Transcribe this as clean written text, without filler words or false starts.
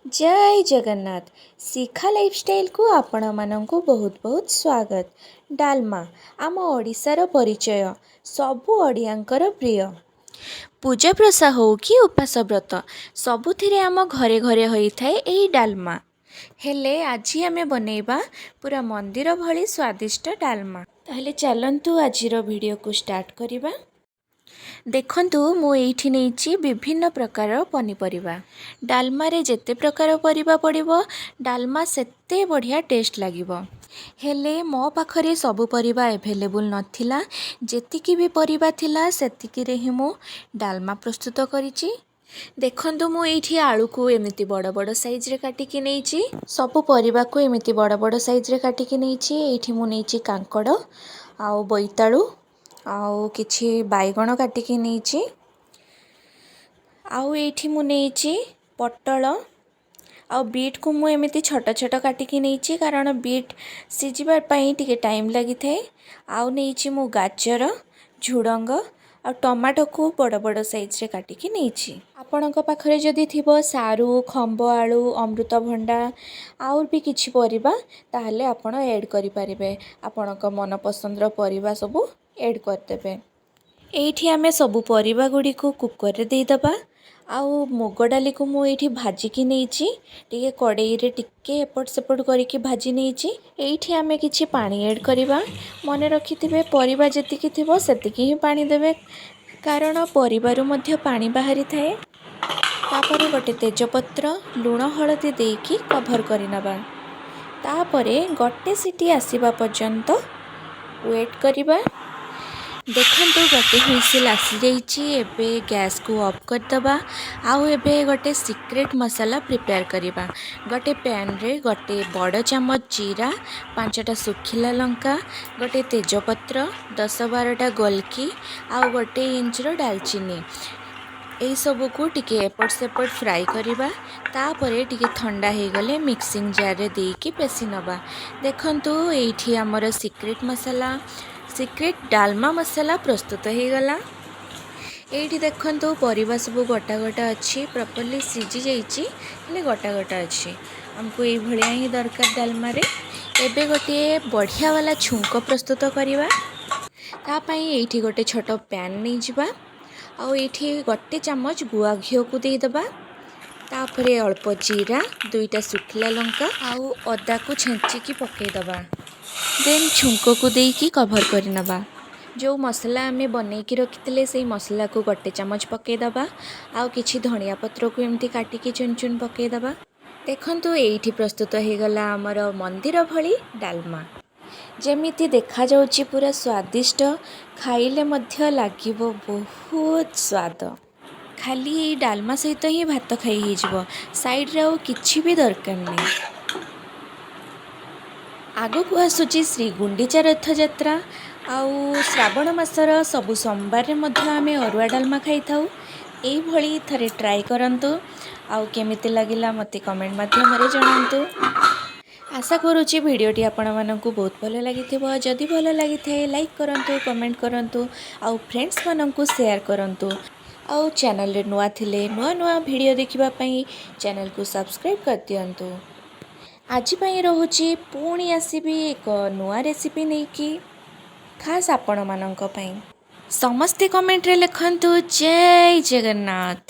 ଜୟ ଜଗନ୍ନାଥ। ଶିଖା ଲାଇଫଷ୍ଟାଇଲକୁ ଆପଣମାନଙ୍କୁ ବହୁତ ବହୁତ ସ୍ୱାଗତ। ଡାଲମା ଆମ ଓଡ଼ିଶାର ପରିଚୟ, ସବୁ ଓଡ଼ିଆଙ୍କର ପ୍ରିୟ। ପୂଜା ପ୍ରସା ହଉ କି ଉପାସ ବ୍ରତ, ସବୁଥିରେ ଆମ ଘରେ ଘରେ ହୋଇଥାଏ ଏଇ ଡାଲମା। ହେଲେ ଆଜି ଆମେ ବନେଇବା ପୁରା ମନ୍ଦିର ଭଳି ସ୍ୱାଦିଷ୍ଟ ଡାଲମା। ତାହେଲେ ଚାଲନ୍ତୁ, ଆଜିର ଭିଡ଼ିଓକୁ ଷ୍ଟାର୍ଟ କରିବା। ଦେଖନ୍ତୁ, ମୁଁ ଏଇଠି ନେଇଛି ବିଭିନ୍ନ ପ୍ରକାର ପନିପରିବା। ଡାଲମାରେ ଯେତେ ପ୍ରକାର ପରିବା ପଡ଼ିବ, ଡାଲମା ସେତେ ବଢ଼ିଆ ଟେଷ୍ଟ ଲାଗିବ। ହେଲେ ମୋ ପାଖରେ ସବୁ ପରିବା ଆଭେଲେବୁଲ୍ ନଥିଲା। ଯେତିକି ବି ପରିବା ଥିଲା, ସେତିକିରେ ହିଁ ମୁଁ ଡାଲମା ପ୍ରସ୍ତୁତ କରିଛି। ଦେଖନ୍ତୁ, ମୁଁ ଏଇଠି ଆଳୁକୁ ଏମିତି ବଡ଼ ବଡ଼ ସାଇଜ୍ରେ କାଟିକି ନେଇଛି। ସବୁ ପରିବାକୁ ଏମିତି ବଡ଼ ବଡ଼ ସାଇଜ୍ରେ କାଟିକି ନେଇଛି। ଏଇଠି ମୁଁ ନେଇଛି କାଙ୍କଡ଼ ଆଉ ବୋଇତାଳୁ ଆଉ କିଛି ବାଇଗଣ କାଟିକି ନେଇଛି। ଆଉ ଏଇଠି ମୁଁ ନେଇଛି ପୋଟଳ ଆଉ ବିଟ୍କୁ ମୁଁ ଏମିତି ଛୋଟ ଛୋଟ କାଟିକି ନେଇଛି, କାରଣ ବିଟ୍ ସିଝିବା ପାଇଁ ଟିକେ ଟାଇମ୍ ଲାଗିଥାଏ। ଆଉ ନେଇଛି ମୁଁ ଗାଜର, ଝୁଡ଼ଙ୍ଗ ଆଉ ଟମାଟୋକୁ ବଡ଼ ବଡ଼ ସାଇଜ୍ରେ କାଟିକି ନେଇଛି। ଆପଣଙ୍କ ପାଖରେ ଯଦି ଥିବ ସାରୁ, ଖମ୍ବ ଆଳୁ, ଅମୃତଭଣ୍ଡା ଆଉ ବି କିଛି ପରିବା, ତାହେଲେ ଆପଣ ଏଡ଼୍ କରିପାରିବେ। ଆପଣଙ୍କ ମନପସନ୍ଦର ପରିବା ସବୁ ଏଡ଼୍ କରିଦେବେ। ଏଇଠି ଆମେ ସବୁ ପରିବା ଗୁଡ଼ିକୁ କୁକର୍ରେ ଦେଇଦେବା। ଆଉ ମୁଗ ଡାଲିକୁ ମୁଁ ଏଇଠି ଭାଜିକି ନେଇଛି। ଟିକେ କଡ଼େଇରେ ଟିକେ ଏପଟ ସେପଟ କରିକି ଭାଜି ନେଇଛି। ଏଇଠି ଆମେ କିଛି ପାଣି ଏଡ଼୍ କରିବା। ମନେ ରଖିଥିବେ, ପରିବା ଯେତିକି ଥିବ ସେତିକି ହିଁ ପାଣି ଦେବେ, କାରଣ ପରିବାରୁ ମଧ୍ୟ ପାଣି ବାହାରିଥାଏ। ତାପରେ ଗୋଟେ ତେଜପତ୍ର, ଲୁଣ, ହଳଦୀ ଦେଇକି କଭର୍ କରିନେବା। ତାପରେ ଗୋଟେ ସିଟି ଆସିବା ପର୍ଯ୍ୟନ୍ତ ୱେଟ୍ କରିବା। ଦେଖନ୍ତୁ, ଗୋଟେ ହୁଇସିଲ୍ ଆସିଯାଇଛି। ଏବେ ଗ୍ୟାସ୍କୁ ଅଫ୍ କରିଦେବା। ଆଉ ଏବେ ଗୋଟେ ସିକ୍ରେଟ୍ ମସଲା ପ୍ରିପେୟାର କରିବା। ଗୋଟେ ପ୍ୟାନ୍ରେ ଗୋଟେ ବଡ଼ ଚାମଚ ଜିରା, 5ଟା ଶୁଖିଲା ଲଙ୍କା, ଗୋଟେ ତେଜପତ୍ର, 10-12ଟା ଗୋଲକି ଆଉ 1 ଇଞ୍ଚର ଡାଲଚିନି, ଏଇସବୁକୁ ଟିକେ ଏପଟ ସେପଟ ଫ୍ରାଏ କରିବା। ତାପରେ ଟିକେ ଥଣ୍ଡା ହେଇଗଲେ ମିକ୍ସିଂ ଜାର୍ରେ ଦେଇକି ପେଶି ନେବା। ଦେଖନ୍ତୁ, ଏଇଠି ଆମର ସିକ୍ରେଟ୍ ମସଲା, ସିକ୍ରେଟ୍ ଡାଲମା ମସଲା ପ୍ରସ୍ତୁତ ହେଇଗଲା। ଏଇଠି ଦେଖନ୍ତୁ, ପରିବା ସବୁ ଗୋଟା ଗୋଟା ଅଛି। ପ୍ରପରଲି ସିଝି ଯାଇଛି, ହେଲେ ଗୋଟା ଗୋଟା ଅଛି। ଆମକୁ ଏଇଭଳିଆ ହିଁ ଦରକାର ଡାଲମାରେ। ଏବେ ଗୋଟିଏ ବଢ଼ିଆ ବାଲା ଛୁଙ୍କ ପ୍ରସ୍ତୁତ କରିବା। ତା ପାଇଁ ଏଇଠି ଗୋଟେ ଛୋଟ ପ୍ୟାନ୍ ନେଇଯିବା ଆଉ ଏଇଠି ଗୋଟେ ଚାମଚ ଗୁଆ ଘିଅକୁ ଦେଇଦେବା। ତାପରେ ଅଳ୍ପ ଜିରା, ଦୁଇଟା ଶୁଖିଲା ଲଙ୍କା ଆଉ ଅଦାକୁ ଛେଚିକି ପକାଇଦେବା। ଦେନ୍ ଛୁଙ୍କକୁ ଦେଇକି କଭର୍ କରିନେବା। ଯେଉଁ ମସଲା ଆମେ ବନେଇକି ରଖିଥିଲେ, ସେଇ ମସଲାକୁ ଗୋଟେ ଚାମଚ ପକାଇଦେବା ଆଉ କିଛି ଧନିଆ ପତ୍ରକୁ ଏମିତି କାଟିକି ଚୁନ ଚୁନ ପକାଇଦେବା। ଦେଖନ୍ତୁ, ଏଇଠି ପ୍ରସ୍ତୁତ ହେଇଗଲା ଆମର ମନ୍ଦିର ଭଳି ଡାଲମା। ଯେମିତି ଦେଖାଯାଉଛି ପୁରା ସ୍ୱାଦିଷ୍ଟ, ଖାଇଲେ ମଧ୍ୟ ଲାଗିବ ବହୁତ ସ୍ୱାଦ। ଖାଲି ଏଇ ଡାଲମା ସହିତ ହିଁ ଭାତ ଖାଇ ହେଇଯିବ, ସାଇଡ଼ରେ ଆଉ କିଛି ବି ଦରକାର ନାହିଁ। ଆଗକୁ ଆସୁଛି ଶ୍ରୀ ଗୁଣ୍ଡିଚା ରଥଯାତ୍ରା ଆଉ ଶ୍ରାବଣ ମାସର ସବୁ ସୋମବାରରେ ମଧ୍ୟ ଆମେ ଅରୁଆ ଡାଲମା ଖାଇଥାଉ। ଏଇଭଳି ଥରେ ଟ୍ରାଏ କରନ୍ତୁ ଆଉ କେମିତି ଲାଗିଲା ମୋତେ କମେଣ୍ଟ ମାଧ୍ୟମରେ ଜଣାନ୍ତୁ। ଆଶା କରୁଛି ଭିଡ଼ିଓଟି ଆପଣମାନଙ୍କୁ ବହୁତ ଭଲ ଲାଗିଥିବ। ଯଦି ଭଲ ଲାଗିଥାଏ, ଲାଇକ୍ କରନ୍ତୁ, କମେଣ୍ଟ କରନ୍ତୁ ଆଉ ଫ୍ରେଣ୍ଡସ୍ମାନଙ୍କୁ ସେୟାର କରନ୍ତୁ। ଆଉ ଚ୍ୟାନେଲରେ ନୂଆ ଥିଲେ ନୂଆ ନୂଆ ଭିଡ଼ିଓ ଦେଖିବା ପାଇଁ ଚ୍ୟାନେଲକୁ ସବସ୍କ୍ରାଇବ୍ କରିଦିଅନ୍ତୁ। ଆଜି ପାଇଁ ରହୁଛି। ପୁଣି ଆସିବି ଏକ ନୂଆ ରେସିପି ନେଇକି, ଖାସ୍ ଆପଣମାନଙ୍କ ପାଇଁ। ସମସ୍ତେ କମେଣ୍ଟରେ ଲେଖନ୍ତୁ, ଜୟ ଜଗନ୍ନାଥ।